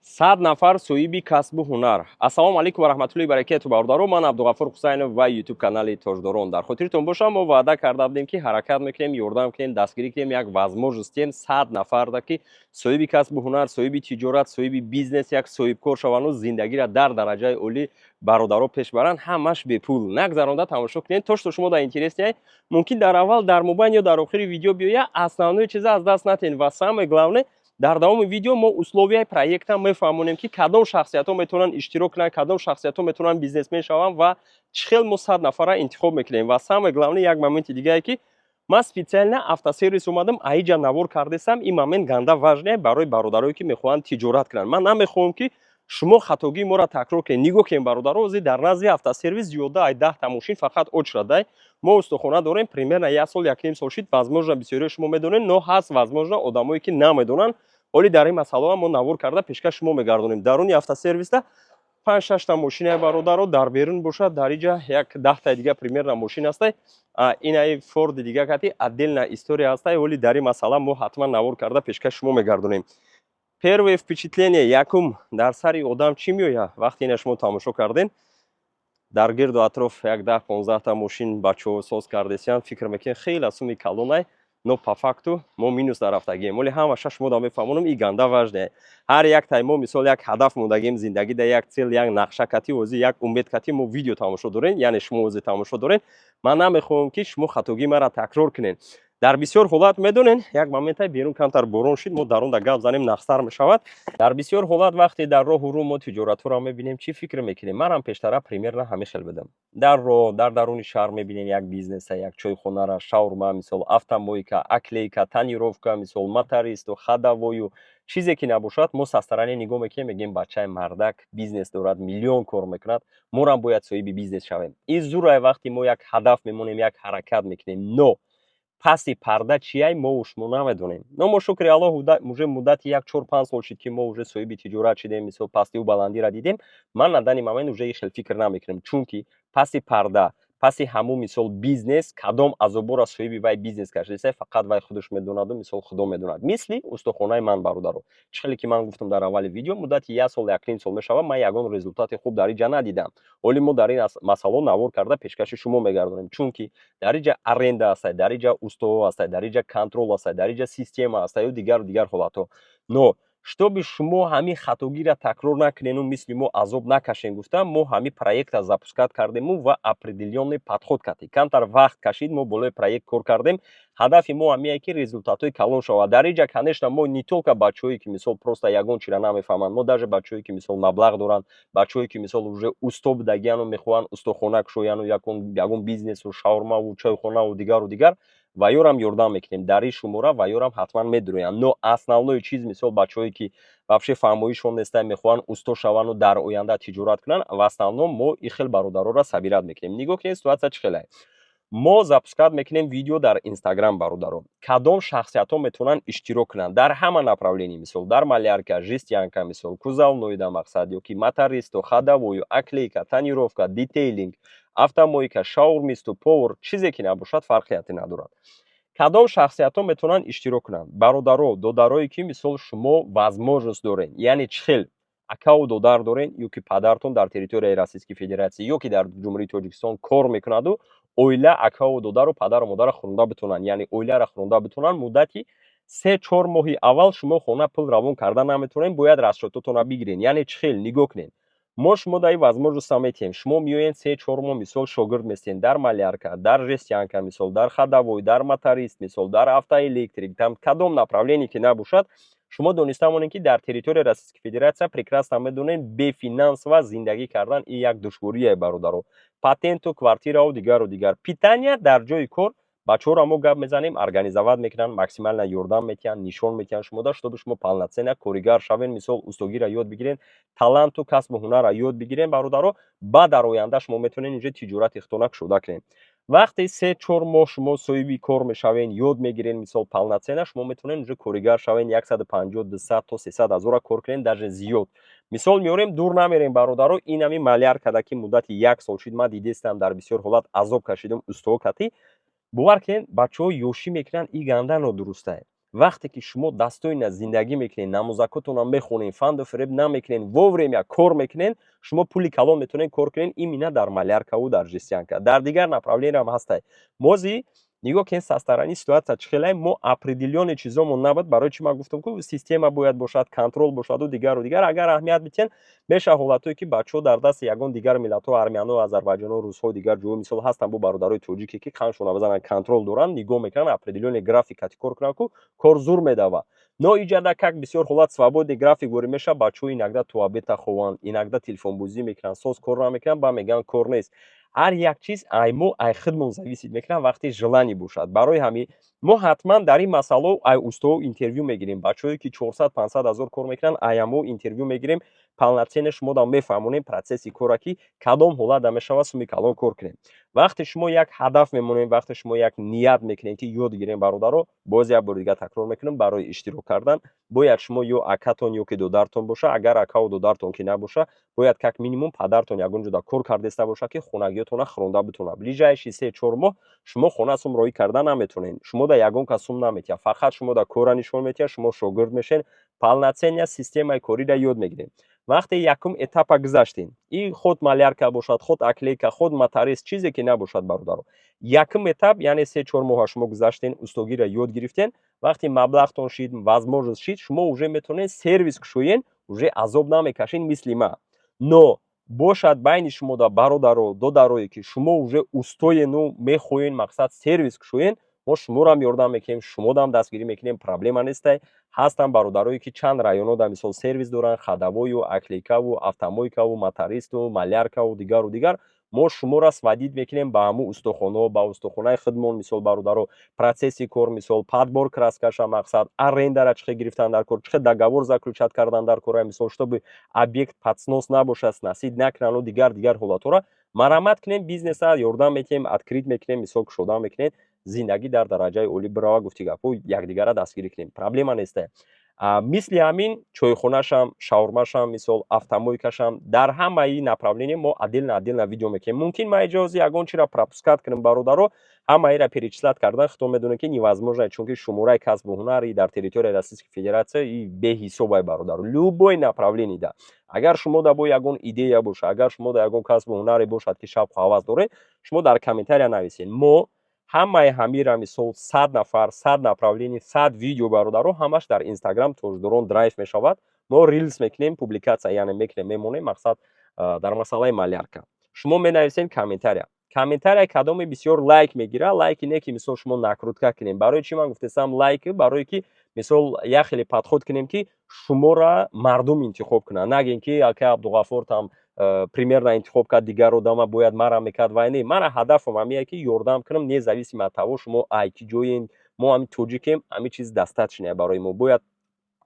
100 нафар соҳиби касбу ҳунар. Ассалому алайкум ва раҳматуллоҳи баракату, бародаро. Ман Абдуғафур Ҳусайнов ва Ютуб канали Тоҷдорон. Дар хотиртон бошам, мо ваъда карда будем, ки ҳаракат мекунем, ёрдам кунем, дастгирӣ кунем, як возможность диҳем 100 нафарда, ки соҳиби касбу ҳунар, соҳиби тиҷорат, соҳиби бизнес, як соҳибкор шаванду зиндагиро дар дараҷаи олӣ, бародаро, пеш баранд, ҳамаш бепул. Нагзаронда тамошо кунед, то что шумо дар интересный. Мумкин дар аввал, дар мобайн ё дар охири видео биёя, основной чиза аз даст натиҳед. Ва самое главное, дар давоми видео мо условияи проекта мефаҳмонем, ки кадом шахсиятҳо метавонанд иштирок кунанд, кадом шахсиятҳо метавонанд бизнесмен шаванд ва чӣ хел мо 100 нафара интихоб мекунем. Ва самое главное, як моменти дигае, ки ман специально автосервис омадам, аиҷа навор кардесам. Ин момент ганда важный барои бародарое, ки мехоҳанд тиҷорат кунанд. Ман намехоҳам, ки шумо хатогии моро такрор кунед. Нигоҳ кунед, бародаро, ҳозир дар назди автосервис зиёда ай 10та мошин фақат очередай. Мо устохона дорем, примерно як сол, якним сол шид. Возможно, бисёриҳо шумо медонед, но ҳаст, возможно, одамое, ки намедонанд. Ҳоли дар ин масъалаҳо мо навор карда пешкаш шумо мегардонем. Даруни автосервиста панҷ шашта мошинаи, бародаро, дар берун бошад, дар иҷа як 10таи дига примерно мошин ҳастай. Инаи Форди дига кати отдельная история ҳастай. Ҳоли дар ин масъала мо ҳатман навор карда пешкаш шумо мегардонем. Первое впечатление, якум дар сари одам чӣ меояд, вақте ина шумо тамошо кардем? Дар гирду атроф як 10-15та мошин бачаҳо соз кардесиянд. Фикр мекунед, хеле суми калонай, но по факту мо минус дарафтагием. Оли ҳамаша шумо да мефаҳмонам, и ганда важный. Ҳар як тай мо, мисол, як ҳадаф мондагием зиндагида, як цель, як нақша кати, ози як умед кати мо видео тамошо дорем, яъне шумо ози тамошо дорем. Ман намехоҳам, ки шумо хатогии маро такрор кунед. Дар бисёр ҳолат, медонен, як моментай берун камтар борон шид, мо дар он да гап занем, нақстар мешавад. Дар бисёр ҳолат, вақте дар роҳу рӯ мо тиҷоратҳоро мебинем, чӣ фикр мекунем? Манам пештара примерно ҳамин хел будам. Дар роҳ, дар даруни шаҳр мебинем як бизнеса, як чойхонара, шаурма, мисол, автомойка, оклейка, тонировка, мисол, мотористу, ходовою, чизе ки набошад. Мо со стороны нигоҳ мекунем, мегӯем: «Бачаи мардак бизнес дорад, миллион кор мекунад, морам бояд соҳиби бизнес шавем». Ин зурае, вақте мо як ҳадаф мемонем, як ҳаракат мекунем, но паси парда чияй, мо шумо намедонем. Но мо, шукри Аллоҳ, уже муддати як 4-5 сол шид, ки мо уже соҳиби тиҷорат шидем, мисол, пастиву баландиро дидем. Ман на данный момент уже и хел фикр намекунем, чунки паси парда, паси ҳамун, мисол, бизнес кадом азобора соҳиби вай бизнес кашидаиста, фақат вай худаш медонаду, мисол, Худо медонад. Мисли устохонаи ман, бародаро, чӣ хеле ки ман гуфтам дар аввали видео, муддати як сол, якним сол мешавад, ман ягон результати хуб дар инҷа надидам. Ҳоли мо дар ин масъало навор карда пешкаши шумо мегардонем, чунки дар инҷа аренда ҳастай, дар инҷа устоҳо ҳастай, дар инҷа контроль ҳастай, дар инҷа система ҳастаю дигару дигар ҳолатҳо. Но чтобы шумо ҳамин хатогиро такрор накунену мисли мо азоб накашем гуфта, мо ҳамин проекта запускать кардему ва определённый подход кардем. Камтар вақт кашид, мо болои проект кор кардем. Ҳадафи мо ҳамие, ки результатҳои калон шавад. Дар инҷа, конечно, мо не только бачаҳое, ки, мисол, просто ягон чиро намефаҳманд, мо даже бачаҳое, ки, мисол, маблағ доранд, бачаҳое, ки, мисол, уже усто будагияну мехоҳанд устохона кушояну ягон бизнесу, шаурмаву, чойхонаву дигару дигар, ва ёрам ёрдам мекунем. Дар ин шумора ва ёрам ҳатман медуроянд. Но основной чиз, мисол, бачаҳое, ки вообще фаҳмоишон нестай, мехоҳанд усто шаванду дар оянда тиҷорат кунанд, в основном мо ин хел бародароро собирать мекунем. Нигоҳ кунед, ситуация чӣ хелае. Мо запускать мекунем видео дар Инстаграм, бародаро, кадом шахсиятҳо метавонанд иштирок кунанд дар ҳама направление, мисол, дар малярка, жестянка, мисол, кузовной да мақсад ё ки мотористу, ходовою, оклейка, тонировка, детейлинг, автомойка, шаурмисту, повар, чизе ки набошад, фарқияте надорад. Кадом шахсиятҳо метавонанд иштирок кунанд? Бародаро, додарое, ки, мисол, шумо возможность доред, яъне чӣ хел акаву додар дорен ё ки падартон дар территорияи Российской Федерация ё ки дар Ҷумҳурии Тоҷикистон кор мекунаду оила, акаву додару падару модарро хӯронда битонанд, яъне оиларо хӯронда битонанд. Муддати 3-4 моҳи аввал шумо хона пул равон карда наметавонед, бояд расчётотонро бигиред. Яъне чӣ хел? Нигоҳ кунед, мо шумо дар ин возможность метиҳем. Шумо меоед, 3-4 моҳ, мисол, шогирд местед дар малярка, дар жестянка, мисол, дар ходовой, дар моторист, мисол, дар автоэлектрик, там кадом направление ки набошад. Шумо дониста монед, ки дар территорияи Российской Федерация, прекрасно медонед, бефинансово зиндагӣ кардан ин як душворие, бародаро. Патенту, квартираву дигару дигар, питания дар ҷои кор бачаҳоро мо гап мезанем, организовать мекунанд, максимально ёрдам метиҳанд, нишон метиҳанд шумода, чтобы шумо полноценно коригар шавед, мисол, устогиро ёд бигиред, таланту касбу ҳунарро ёд бигиред, бародаро. Баъд дар оянда шумо метавонед инҷо тиҷорати худтона кушода кунед. Вақте 3-4 моҳ шумо соҳиби кор мешавед, ёд мегиред, мисол, полноценно шумо метавонед инҷо коригар шавед, 150, 200 то 300 ҳазора кор кунед, даже зиёд. Мисол меорем, дур намерем, бародаро, инами маляркада, ки муддати як сол шуд, ман дидестам, дар бисёр ҳолат азоб кашидам устоҳо кати. Бовар кунед, бачаҳо ёшӣ мекунанд, и ганда нодурустае. Вақте ки шумо достойно зиндагӣ мекунед, намозакотонам мехонед, фанду фиреб намекунед, вовремя кор мекунед, шумо пули калон метавонед кор кунед именно дар маляркаву дар жестянка. Дар дигар направлениям ҳастай. Мози нигоҳ кунед, со стороны ситуация чӣ хелай. Мо определённый чизомон набуд. Барои чӣ ман гуфтам, ку система бояд бошад, контроль бошаду дигару дигар. Агар аҳамият бидиҳен, мешавад ҳолатҳое, ки бачаҳо дар дасти ягон дигар миллатҳо, армяно, озарбайҷоно, русҳо, дигар ҷоҳо, мисол, ҳастанд бо бародарои тоҷике, ки қаншона бизананд, контроль доранд, нигоҳ мекунанд, определённый график кати кор кунанд, ку кор зур медавад. Но иҷада как бисёр ҳолат свободный график ворид мешавад, бачаҳо иногда то обеда хованд, иногда телефонбозӣ мекунанд, соз кор намекунанд, ба мегӯянд, кор нест. Ҳар як чиз ай мо, ай худмон зависит мекунад, вақте желание бошад. Барои ҳамин мо ҳатман дар ин масъалао ай устоҳо интервю мегирем. Бачаҳое, ки 400-500 ҳазор кор мекунанд, ай ҳамо интервю мегирем, полноценно шумода мефаҳмонем процесси кора, ки кадом ҳолат мешавад суми калон кор кунем. Вақте шумо як ҳадаф мемонем, вақте шумо як ният мекунем, ки ёд гирем, бародаро, боз як бори дигар такрор мекунам, барои иштирок кардан бояд шумо ё акатон, ё ки додаратон боша. Агар акаву додартон ки набоша, бояд как минимум падартон ягон ҷода кор кардаиста боша, ки хонагиётона хӯронда битонад. Ближайший 3-4 моҳ шумо хона сум роҳӣ карда наметавонед. Шумо да ягон кас сум наметиҳад, фақат шумо да кора нишон метиҳад. Шумо шогирд мешед, полноценно системаи кориро ёд мегиред. Вақте якум этапа гузаштем, и хоть малярка бошад, хоть оклейка, хоть моторист, чизе ки набошад, бародаро, якум этап, яъне 3-4 моҳа шумо гузаштен, устогиро ёд гирифтен, вақте маблағтон шид, возможность шид, шумо уже метавонед сервис кушоен, уже азоб намекашед мисли ма. Но бошад байни шумо да бародаро, додарое, ки шумо уже устоену мехоҳен, мақсад, сервис кушоен, мо шуморам ёрдам мекунем, шумодам дастгирӣ мекунем, проблема нестай. Ҳастанд бародарое, ки чанд районҳо, мисол, сервис доранд, ходовою, оклейкаву, автомойкаву, мотористу, маляркаву, дигару дигар. Мо шуморо сводить мекунем ба ҳамун устохонаҳо, ба устохонаи худмон. Мисол, бародаро, процесси кор, мисол, подбор краскаша, мақсад, арендара чӣ хел гирифтан дар кор, чӣ хел договор заключать кардан дар кора, мисол, чтобы объект под снос набошад, сносить накунану дигар дигар ҳолатҳоро марамат кунем. Бизнеса ёрдам метиҳем, открыть мекунем, мисол, кушода мекунем, зиндагӣ дар дараҷаи олӣ бирава. Гуфти гапҳо, якдигарра дастгирӣ кунем, проблема несте. Мисли ҳамин чойхонашам, шаурмашам, мисол, автомойкашам, дар ҳамаи направление мо отдельно отдельно видео мекунем. Мумкин ман иҷози ягон чиро пропускать кунам, бародаро. Ҳамаиро перечислять кардан, худтон медонед, ки невозможно, чунки шумораи касбу ҳунари дар территорияи Российской Федерация и беҳисобай, бародаро. Любой направление да агар шумо да бо ягон идея боша, агар шумо да ягон касбу ҳунаре бошад, ки шавқу ҳавас доред, шумо дар комментария нависед. Мо ҳамаи ҳамира, мисол, 100 нафар, 100 направление, 100 видео, бародаро, ҳамаш дар Инстаграм Тоҷдорон Драйв мешавад. Мо рилс мекунем, публикация, яъне, мекунем, мемонем. Мақсад, дар масъалаи малярка шумо менависед комментария. Комментария кадоме бисёр лайк мегира, лайки не ки, мисол, шумо накрутка кунем. Барои чӣ ман гуфтесам лайк? Барое ки, мисол, як хеле подход кунем, ки шуморо мардум интихоб кунанд. Нагем, ки акай Абдуғаффор там примерно интихоб кард дигар одама, бояд мара мекард. Вай не, мара ҳадафам ҳамие, ки ёрдам кунам, независимо от того, шумо ай ки ҷоен. Мо ҳами тоҷикем, ҳами чиз достаточно барои мо. Бояд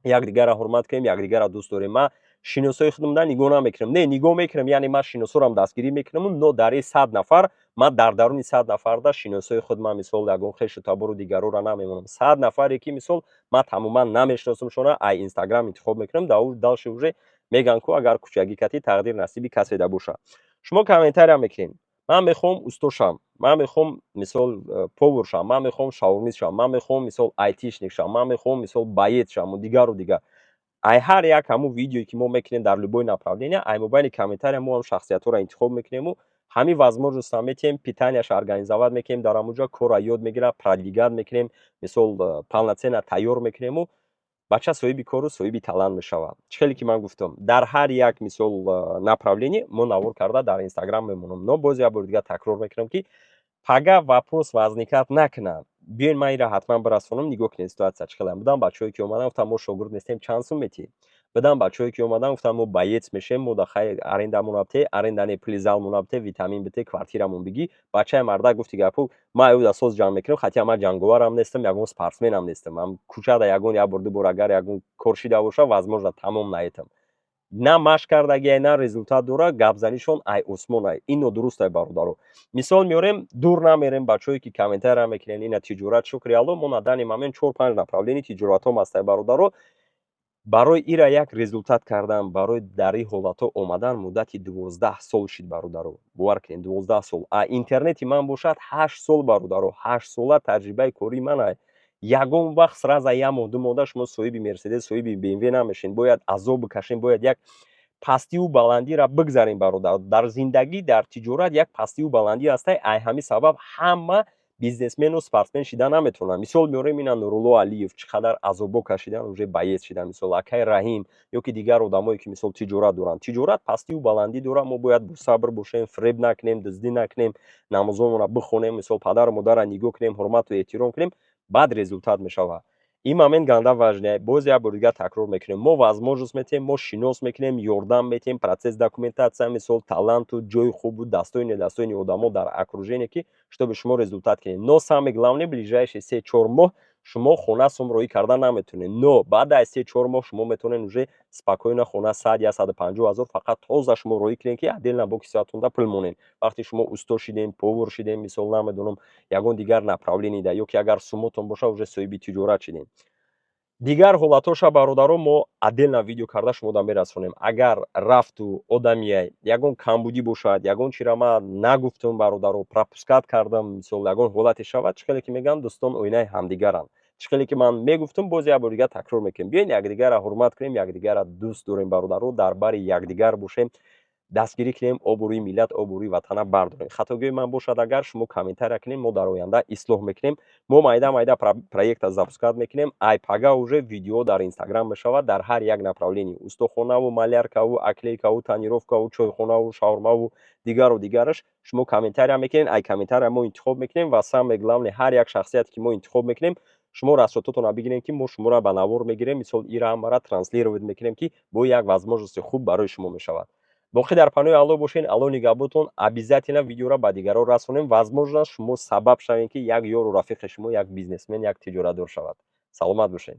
якдигарро ҳурмат кунем, якдигарро дӯст дорем. Ман шиносои худамда нигоҳ намекунам, не, нигоҳ мекунам, яъне ман шиносорам дастгирӣ мекунам, но дар ин 100 нафар ман дар даруни 100 нафарда шиносои худ ман, мисол, ягон хешу табору дигарора намемонам. 100 нафаре ки, мисол, ман тамоман намешиносамшона, ай Инстаграм интихоб мекунам. Дальше уже мегӯянд ку, агар кӯчагӣ кати тақдир насиби каседа боша. Шумо комментария мекунед: ман мехоҳам усто шавам, ман мехоҳам, мисол, повар шавам, ман мехоҳам шаурмист шавам, ман мехоҳам, мисол, айтишник шавам, ман мехоҳам, мисол, боец шавам, дигару дигар. Ай ҳар як ҳамун видеое, ки мо мекунем дар любой направление, ай мобайни комментария мо ҳам шахсиятҳоро интихоб мекунему ҳамин возможностьро метиҳем, питанияш организовать мекунем, дар ҳамун ҷо корро ёд мегирад, продвигать мекунем, мисол, полноценно тайёр мекунему, бача соҳиби кору соҳиби талант мешавад. Чӣ хеле ки ман гуфтам, дар ҳар як, мисол, направление мо навор карда дар Инстаграм мемонам. Но боз як бори дигар такрор мекунам, ки пага вопрос возникать накунад. Биёен, ман инро ҳатман бирасонам. Нигоҳ кунед, ситуация чӣ хеле будам. Бачаҳое ки омадан, гуфтам, мо шогирд нестем, чанд сум метиҳем? Бидам бачаҳое ки омадан, гуфтам, мо боец мешем, мо да хай арендамон бите, аренда не, пули залмон бите, витамин бите, квартирамон бигӣ. Бачаи мардак гуфти гапу: ман ӯда соз ҷамъ мекунам, хотя ман ҷанговарам нестам, ягон спортсменам нестам. Ман кӯчада ягон як бор, ду бор агар ягон кор шида боша, возможно, тамом наетам. На машқ кардагиай, на результат дора, гапзанишон ай осмон ай. Ин нодурустай, бародаро. Мисол меорем, дур намерем. Бачаҳое ки комментария мекунен, ина тиҷорат, шукри Алло, мо на данный момент чор панҷ направление тиҷоратҳом ҳастай, бародаро. Барои ира як результат кардан, барои дар ин ҳолатҳо омадан муддати 12 сол шид, бародаро, бовар кунед, 12 сол. А интернети ман бошад 8 сол, бародаро, 8 сола таҷрибаи кории ман. Ягон вақт сразу як моҳ, 2 моҳда шумо соҳиби Мерседес, соҳиби БМВ намешед. Бояд азоб бикашем, бояд як пастиву баландиро бигзарем, бародар. Дар зиндагӣ, дар тиҷорат як пастиву баландӣ ҳастай. Ай ҳамин сабаб ҳама бизнесмену спортсмен шида наметавонанд. Мисол меорем, ина Нурулло Алиев чӣ қадар азобо кашидан, уже боец шидан. Мисол, акай Раҳим ё ки дигар одамое, ки, мисол, тиҷорат доранд. Тиҷорат пастиву баландӣ дорад. Мо бояд босабр бошем, фиреб накунем, дуздӣ накунем, намозонро бихонем, мисол, падару модарро нигоҳ кунем, ҳурмату эҳтиром кунем, баъд результат мешавад. Ин момент ганда важный. Боз як бор дигар такрор мекунем: мо возможность метиҳем, мо шинос мекунем, ёрдам метиҳем, процесс документация, мисол, таланту, ҷои хубу достойный, достойный одамо дар окружение, ки чтобы шумо результат кунед. Но самое главное, ближайшие 3-4 моҳ шумо хона сум роӣ карда наметавонед, но баъд аз 3-4 моҳ шумо метавонед уже спокойно хона 100, 150 ҳазор фақат тоза шумо роӣ кунед, ки отдельно бо кисатонда пул монед. Вақте шумо усто шидем, повар шидем, мисол, намедонам, ягон дигар направление да, ё ки агар сумотон боша, уже соҳиби тиҷорат шидем. Дигар ҳолатҳоша, бародаро, мо отдельно видео карда шумода мерасонем. Агар рафту одамия ягон камбудӣ бошад, ягон чиро ман нагуфтум, бародаро, пропускать кардам, мисол, ягон ҳолате шавад, чӣ хеле ки мегӯянд, дӯстон оинаи ҳамдигаранд. Чӣ хеле ки ман мегуфтум, боз як бор дигар такрор мекунем: биёед, якдигарро ҳурмат кунем, якдигарро дӯст дорем, бародаро, дар бари якдигар бошем, дастгирӣ кунем, обрӯи миллат, обрӯи ватана бардорем. Хатогиҳои ман бошад агар, шумо комментария кунем, мо дар оянда ислоҳ мекунем. Мо майда майда проекта запускать мекунем. Ай пага уже видео дар Инстаграм мешавад дар ҳар як направлении: устохонаву, маляркаву, оклейкаву, тонировкаву, чойхонаву, шаурмаву, дигару дигараш. Шумо комментария мекунед, ай комментария мо интихоб мекунем ва, самое главное, ҳар як шахсияте, ки мо интихоб мекунем, шумо расчётотонро бигирем, ки мо шуморо ба навор мегирем, мисол, ира ҳамара транслировать мекунем, ки бо як возможности хуб барои шумо мешавад. Боқӣ дар паноҳи Аллоҳ бошед, Аллоҳ нигаҳботон. Обязательно видеоро ба дигарон расонем. Возможно, шумо сабаб шавем, ки як ёру рафиқи шумо як бизнесмен, як тиҷоратдор шавад. Саломат бошед.